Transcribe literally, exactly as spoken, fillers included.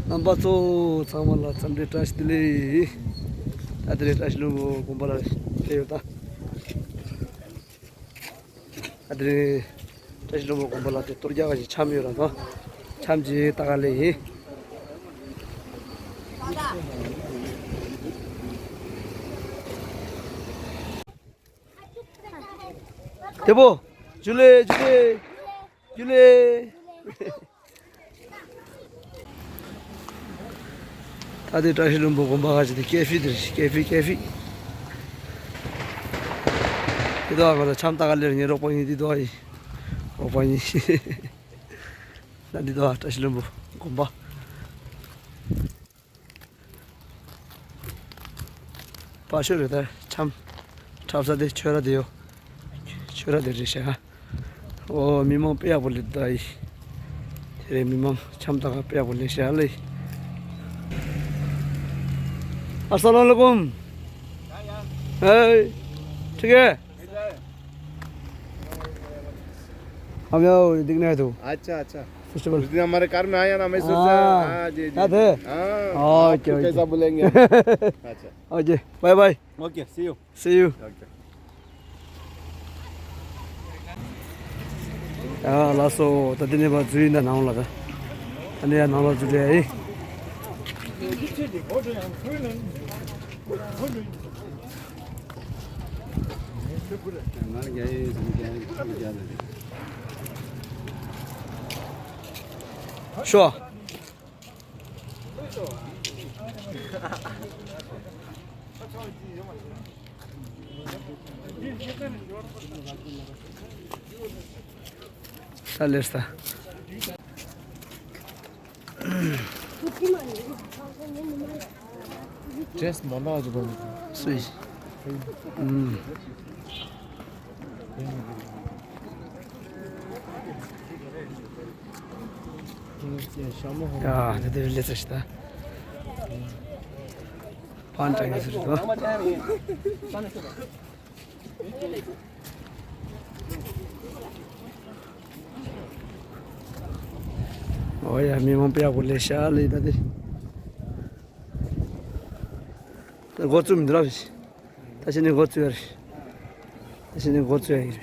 རྣམ་པ་ཚོ་ཚང་མ་ལ་འཚམས་འདྲི་བཀྲ་ཤིས་བདེ་ལེགས། ད་དེ་རིང་བཀྲ་ཤིས་ལྷུན་པོ་དགོན་པ་ལ་ཕེབས་ཡོད་ད། ད་དེ་རིང་བཀྲ་ཤིས་ལྷུན་པོ་དགོན་པ་ལ་དེ་གཏོར་རྒྱག་གི་འཆམ་ཡོད་ར་ད། འཆམ་གྱི་ལྟ་ག་ལེ་ཡིན། དེ་པོ། ཇུ་ལེ་ཇུ་ལེ། ཇུ་ལེ། ད་དེ་བཀྲ་ཤིས་ལྷུན་པོ་དགོན་པ་ཁ་ཅིག་དེ་ཀེ་ཧྥེ་དེ་རེད། ཀེ་ཧྥེ་ཀེ་ཧྥེ། དེ་དོ་ང་ཚོ་འཆམ་ལྟ་ག་ལེར་ངའི་རོགས་པ་ཡིན། དེ་དོ་ཡིན། རོགས་པ་ཡིན། ད་འདི་དོ་བཀྲ་ཤིས་ལྷུན་པོ་དགོན་པ། པ་ཤོད་རེད་ད། འཆམ་འཁྲབ་ས་དེ་ཆོས་ར་དེ་ཡོད། ཆོས་ར་དེ་རེད་ཤག། ཨོ་མི་མང་དཔེ་ཡག་པོ་སླེབས་ད་ཡི། དེ་རེད། མི་མང་འཆམ་ལྟ་ག་དཔེ་ཡག་པོ་སླེབས་ཤག་ལེ། السلام عليكم. اي، ठीक है. हम यहाँ दिखने आए थे। अच्छा, अच्छा। फेस्टिवल। उस दिन हमारे कार में आया ना, मैं सोचा, हाँ। हाँ, जी, जी। याद है? हाँ, हाँ, आपको ओके, ओके। कैसा भूलेंगे? अच्छा। Okay, bye bye. Okay, see you. See you. Okay. ཡ་ལགས་སོ། ད་འདི་ནས་ཕར་འཛུལ་ཡིན་ད་ནང་ལ་ད། ད་ནས་ཡར་ནང་ལ་འཛུལ་ཡ་ཡིན། ཤོ། ད་ལེར་ས། ཌེ་རེ་སི་མ་ལགས་ཅིག་གོ་ནི། སུ་ཡིས། ཨུམ། ཡ་དེ་དེ་ལེ་ཚ་ཤི་ད། ཕན་ཀྲང་གི་ཟེར་དོ། ཨོ་ཡ་མི་མང་དཔེ་ཡག་པོ་ལེ་ཤ་ལེ་ད་དེ། ད་འགོ་བཙུགས་མི་འདུག་ར། ད་ཕྱི་ནས་འགོ་བཙུགས་ཡ་རེད། ད་ཕྱི་ནས་འགོ་བཙུགས་ཡ་ཡིན།